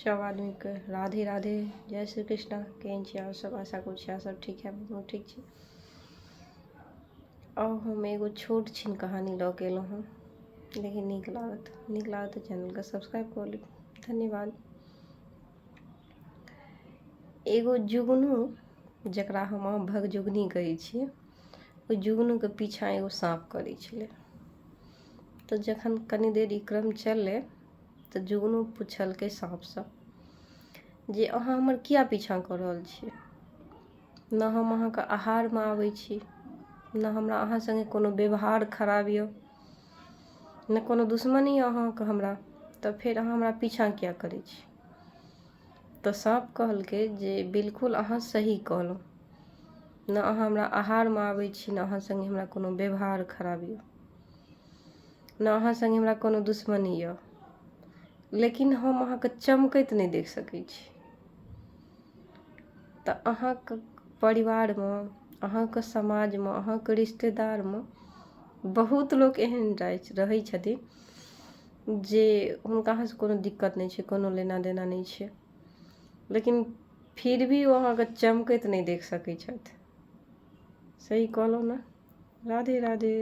सब आदमीके राधे राधे, जय श्री कृष्णा। केहन छी अहाँ सब? आशा करै छी अहाँ सब ठीक हैब, हमहूँ ठीक छी। आओर हम एगो छोट छिन कहानी लऽ के एलहुँ हँ, लेकिन नीक लागत, नीक लागत तऽ चैनलके सब्सक्राइब कऽ लेब। धन्यवाद। एगो जुगनू, जकरा हम अहाँ भगजुगनी कहै छियै, ओहि जुगनूके पीछाँ एगो साँप करै छलै। तऽ जखन कनि देर ई क्रम चललै तऽ जुगनू पुछलकै साँपसँ जे अहाँ हमर किया पीछाँ कऽ रहल छियै? ने हम अहाँके आहारमे आबै छी, ने हमरा अहाँ सङ्गे कोनो व्यवहार खराब यऽ, ने कोनो दुश्मनी यऽ अहाँके हमरा, तऽ फेर अहाँ हमरा पीछाँ किया करै छी? तऽ साँप कहलकै जे बिल्कुल अहाँ सही कहलहुँ, ने अहाँ हमरा आहारमे आबै छी, ने अहाँ सङ्गे हमरा कोनो व्यवहार खराब यऽ, ने अहाँ सङ्गे हमरा कोनो दुश्मनी यऽ, लेकिन हम अहाँके चमकैत नहि देख सकै छी। तऽ अहाँके परिवारमे, अहाँके समाजमे, अहाँके रिश्तेदारमे बहुत लोक एहन रहै छथिन जे हुनका अहाँसँ कोनो दिक्कत नहि छै, कोनो लेना देना नहि छै, लेकिन फिर भी ओ अहाँके चमकैत नहि देख सकै छथि। सही कहलहुँ ने? राधे राधे।